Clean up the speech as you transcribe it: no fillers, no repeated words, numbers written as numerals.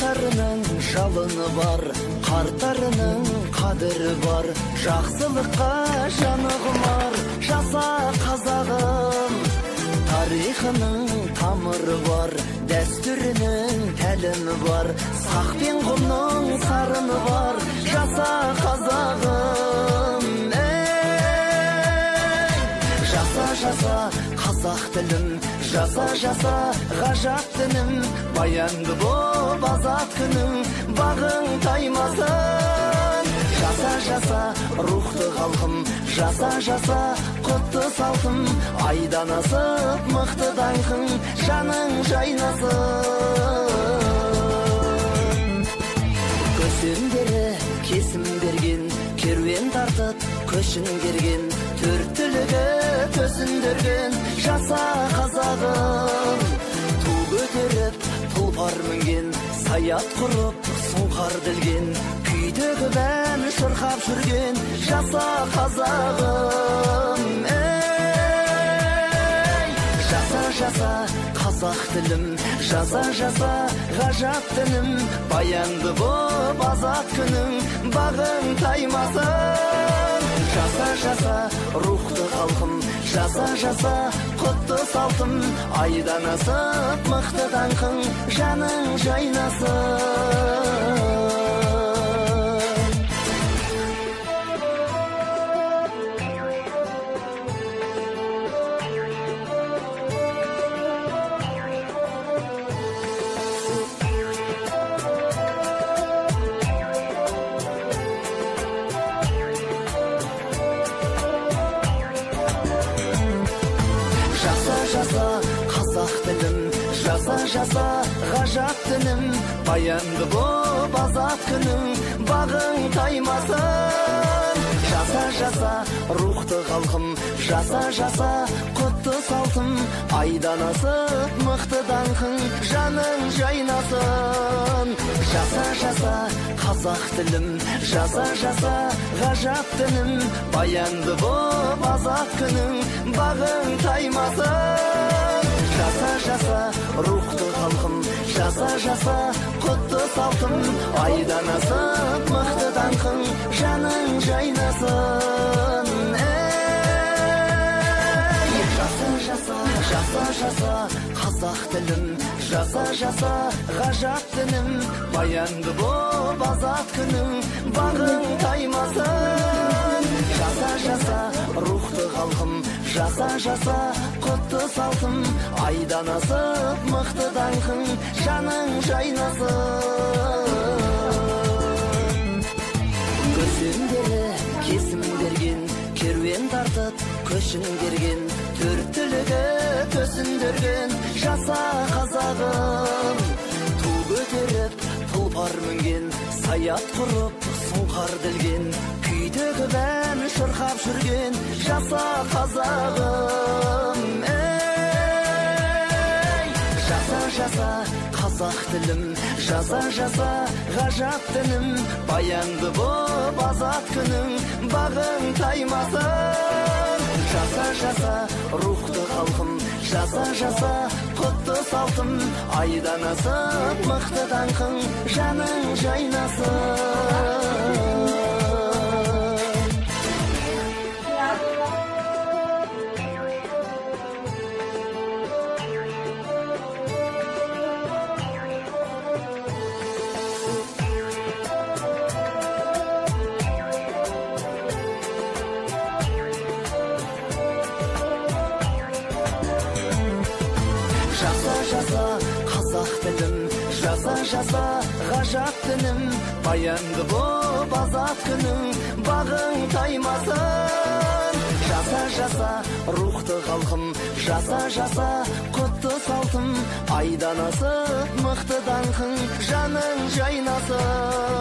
Жастарының жалыны бар, қарттарының қадірі бар, жақсылыққа жаны құмар, жаса қазағым. Тарихының тамыры бар, дәстүрінің тәлімі бар, сақ пен құмның сарыны бар, жаса қазағым. Ей, жаса, жаса, қазақ тілім, жаса, жаса, ғажап дінім, баянды боп азат күнің, бағың таймасын. Жаса, жаса, рухты халқым, жаса, жаса, құтты салтым, айдан асып мықты даңқың, жаның жайнасын. Көсемдері кесім берген, керуен тартып көшін керген, төрт түлігі төсіндірген, жаса қазағым. Ту көтеріп тұлпар мінген, саят құрып сұңқар ділген, күй төгіп ән шырқап жүрген, жаса қазағым. Ей, жаса, жаса, қазақ тілім, жаса, жаса, ғажап дінім, баянды боп азат күнің, бағың таймасын. Жаса, жаса, рухты халқым, жаса, жаса, құтты салтым, айдан асып мықты даңқың, жаның жайнасын. Жаса, жаса, қазақ тілім, жаса, жаса, ғажап дінім, баянды боп азат күнің, бағың таймасын. Жаса, жаса, рухты халқым, жаса, жаса, құтты салтым, айдан асып мықты даңқың, жаның жайнасын. Жаса, жаса, қазақ тілім, жаса, жаса, ғажап дінім, баянды боп азат күнің, бағың таймасын. Жаса, жаса, рухты халқым, жаса, жаса, құтты салтым, айдан асып мықты даңқың, жаның жайнасын. Ей, жаса, жаса, жаса, жаса, қазақ тілім, жаса, жаса, ғажап дінім, баянды боп азат күнің, бағың таймасын. Жаса, жаса, рухты халқым, жаса, жаса, құтты салтым, айдан асып мықты даңқың, жаның жайнасын. Көсемдері кесім берген, керуен тартып көшін керген, төрт түлігі төсіндірген, жаса қазағым. Ту көтеріп тұлпар мінген, саят құрып сұңқар ділген, күй төгіп ән шырқап жүрген, жаса қазағым. Ей, жаса, жаса, қазақ тілім, жаса, жаса, ғажап дінім, баянды боп азат күнің, бағың таймасын. Жаса, жаса, рухты халқым, жаса, жаса, құтты салтым, айдан асып мықты даңқың, жаның жайнасын. Жаса, жаса, қазақ тілім, жаса, жаса, ғажап дінім, баянды боп азат күнің, бағың таймасын. Жаса, жаса, рухты халқым, жаса, жаса, құтты салтым, айдан асып мықты даңқың, жаның жайнасын.